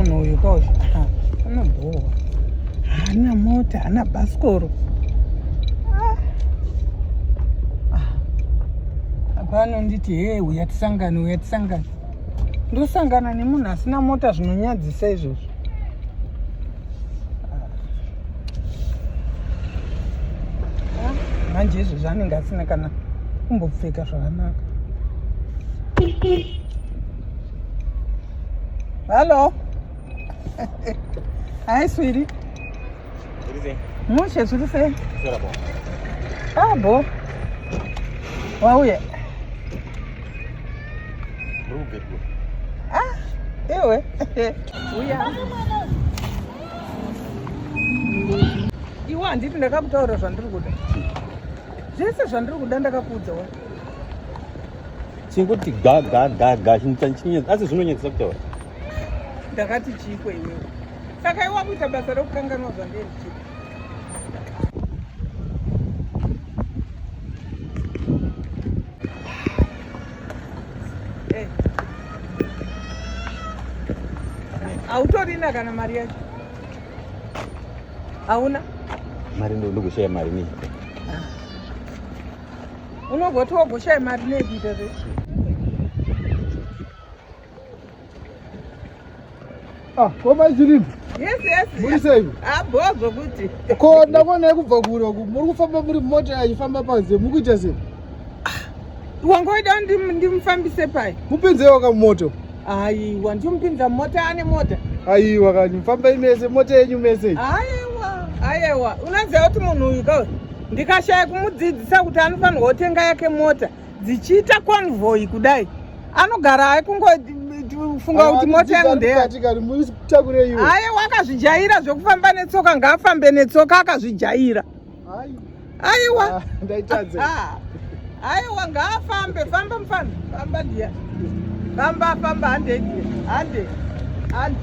Munhu uyu ka uyu anobhowa, haana mota, haana bhasikoro. Ah. Ah. Apa anonditi he, uya tisangane, uya tisangane. Ndosangana nemunhu asina mota, zvinonyadzisa izvozvo. Ah, manje izvozvo anenge asina kana kumbopfeka zvakanaka. Hello. Hi, sweetie. Mushe, zviri sei? Ah, bo. Wauya. Ah, iwe. Uya. Iwe handiti ndakakutaura zvandiri kuda. Zvese zvandiri kuda ndakakuudza wa. Chingoti ga ga ga ga chinhu asi zvinonyadzisa kutaura. Ndakati chiiko iwewe? Saka iwe wakuita basa rekukanganwa zvandiri ndichida. Eh. Hautorina kana mari yacho? Hauna? Mari ndokushaya mari nei? Unogoti wagoshaya mari nei kuita sei? Ah, ko mai Chirimba? Yes, yes. Muri sei? Ah, bho zvokuti. Ko ndakuonai kubva kure uku. Muri kufamba muri mota yachifamba panze, muri kuita sei? Wanga waida ndimufambise pai? Mupinzeiwo kamumoto. Aiwa, ndimupinza mota ane mota. Aiwa kani, fambai mese, mota yenyu mese. Aiwa, aiwa. Unoziva kuti munhu uyu ka ndikashaya kumudzidzisa kuti anofanirwa kutenga yake mota dzichiita convoy kudai anogara aikungofunga kuti mota yangu ndeyaaiwa akazvijaira zvekufamba netsoka ngaafambe netsoka akazvijaira aiwa ah, aiwa ngaafambe famba mufana famba ndiya famba famba handei ndiya hande hande.